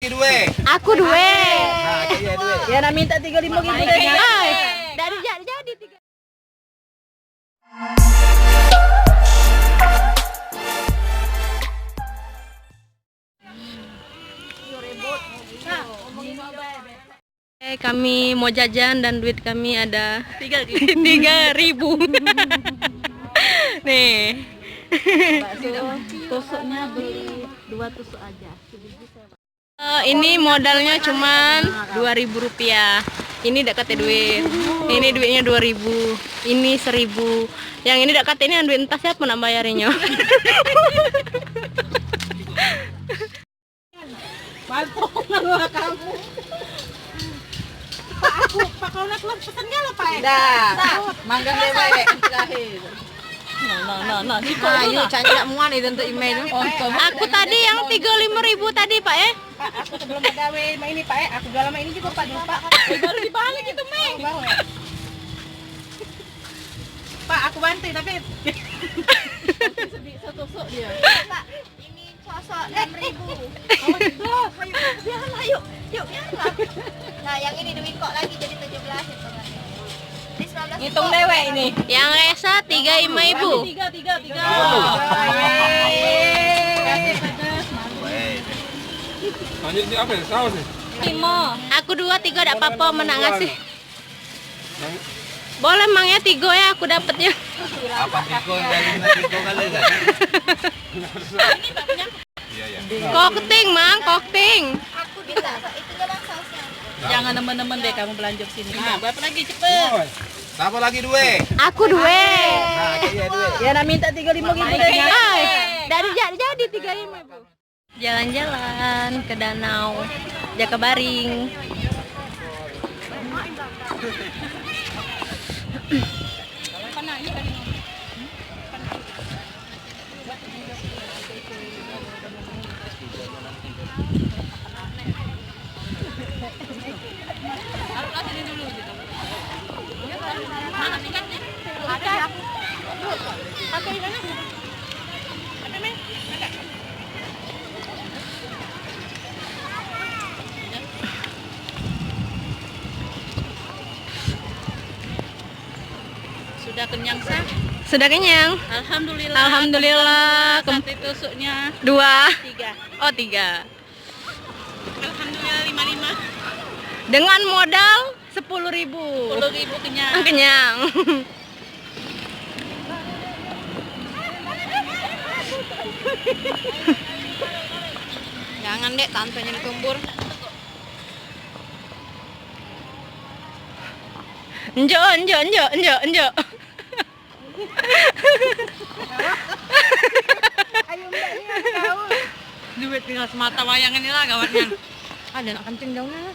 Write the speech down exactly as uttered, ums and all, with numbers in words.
Due. Aku due. Nah, iya, due. Ya, nak minta tiga lima gitu deh. Ai, dak jadi, jadi tiga. Eh, kami mau jajan dan duit kami ada tiga ribu. Nih. Bakso, tusuknya beli dua tusuk aja. Eh, ini modalnya cuman dua ribu rupiah. Ini dak kate duit. Ini duitnya dua ribu. Ini seribu. Yang ini dak kate, ini duit entah siapa nak bayarinnya. Mantap lah kamu. Pak, aku, Pak, kalau nak keluar pesennya lah, Pak, eh? Dah. Dah. Manggang dewek, terakhir. Nah, nah, nah, nah. Nah, yuk, cak dak muat ni tentu email tu. Aku tadi yang tiga lima ribu tadi, Pak, eh. Pak, aku sebelum begawe mak ini, Pak, eh. Aku jual mak ini juga, Pak, dulu, Pak. Eh, baru dibalik itu, Meng. Baru, eh. Pak, aku bantu, tapi sedih, setusuk dia. Pak, ini cosok enam ribu. Oh, jelas. Ayo, biarlah, yuk. Yuk, biarlah. Nah, yang ini duit kok lagi jadi tujuh belas itu kan. Ini sembilan belas. Ngitung dewek ini. Yang Resa tiga lima ribu. Tiga, tiga, tiga. Lanjut ni apa ya? Saus ni? Lima. Aku dua, tiga dak apa-apa, men nak ngasih. Boleh, Mang, ya, tiga ya aku dapatnya. Apa tiga kali, tiga kali kan? Kokting, Mang, kokting. Aku bisa, itunya, Bang, sausnya. Jangan nemen-nemen deh kamu belanja ke sini. Nah, berapa lagi? Cepet. Siapa lagi due? Aku due. Nah, iya, due. Ya, nak minta tiga lima gitu deh. Ai, dari ja-, jadi tiga lima, Bu. Jalan-jalan ke danau Jakabaring. Sudah kenyang, Sa? Sudah kenyang. Alhamdulillah. Alhamdulillah. Sate tusuknya dua. Tiga. Oh, tiga. Alhamdulillah, lima lima. Dengan modal sepuluh ribu. Sepuluh ribu kenyang. Kenyang. Jangan, Dek, tantenya dikubur. Enjok, enjok, enjok, enjok, enjok. Duit tinggal semata wayang inilah gawatnya. Ada nak kencing daunnya.